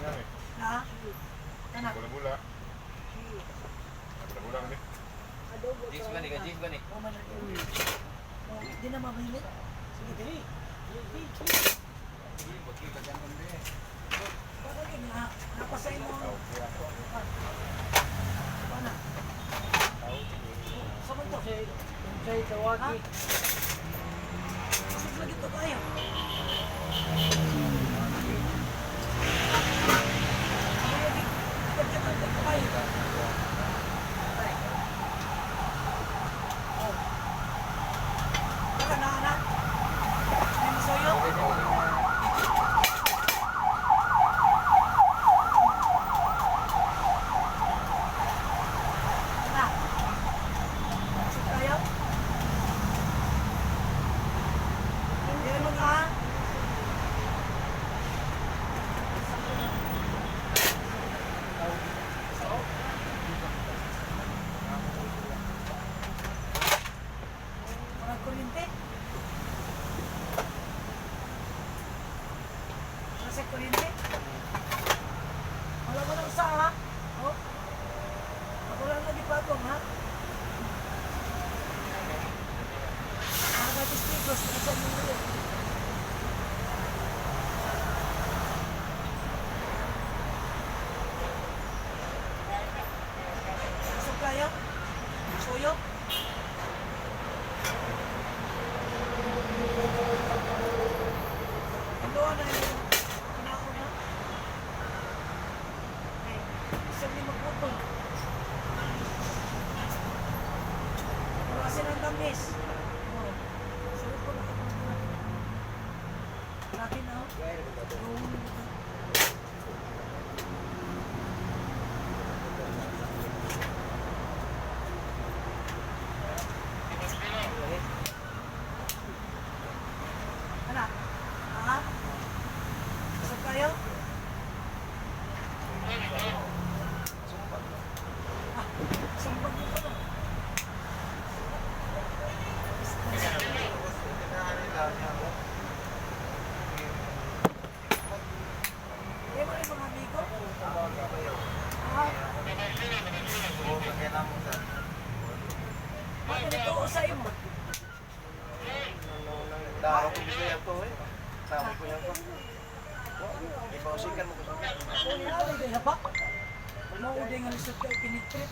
Ano eh? Na? Anak. Bula-bula. Bula-bula kami. Adobo. Jis ba ni ka? Jis ba ni? Oh, man. Oh, di na mabili. Sige, dili. Baka yun, ha? Napasay mo. Ano? Sa man to? Unsay tawagi? Usog lagi to kayo. Ano lagi? Pagkatag ko kayo. Oh. Baka na, anak. May masoyo? Anak. Usog tayo? Hindi mo ka? Mga kuryente? Nasa kuryente? Wala mo nang usa ha? Oh. Ako lang lagi patong ha? Mga batis-tigos, nasa mga yun. Usog kayo? Suyo? Ano na yung kinaon na? Ay, isang ni magputol. Pero asin ang tamis. Oh. Sarap ko na. Natin na. Oh. Anak, ha? Usap kayo? Ah, sumbag mo pa na. Hindi mo rin mga amigo? Ah, bakit ganito sa imo? Daro ko Bisaya to eh. Sama ko yan ko. Ipausikan mo ko sa Wala na ba? Mo uday nga lisod kay pinitrit.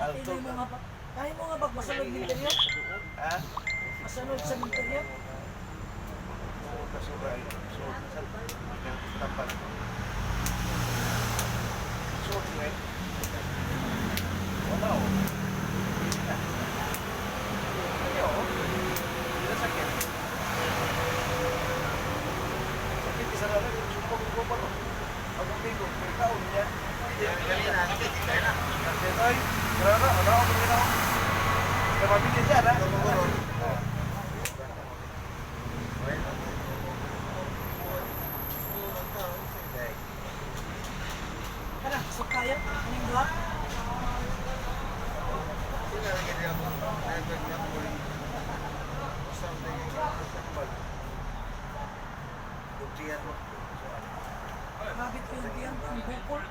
Alto. Hindi mo nga ba? Kaya mo nga ba masunod minteryo? Ha? Masunod sa minteryo? Kasuray. So, sa tampal. So, eh. Wala oh. Ano oh? Hindi na sakit. Sakit isa na lang. Sumbong ko pa no. Ang amigo, may kaon niya. Ay, grabe, wala akong ginawa. Kapamilya siya, ha? Tara, usap tayo. Anong duha? Grabe ko yung tiyang ang bukol.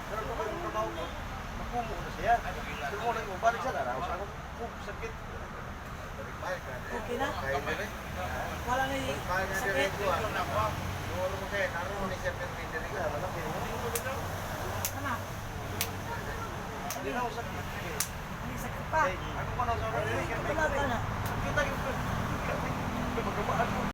Pero kung kayo trabaho ko, makumo na siya. Pero mo lang balik siya na. Ako, sakit. Okay na? Wala na yung sakit. Anak, Hindi na ako sakit. ano sakit pa? Ako pa na sa Ay, wala ka na. Kita yung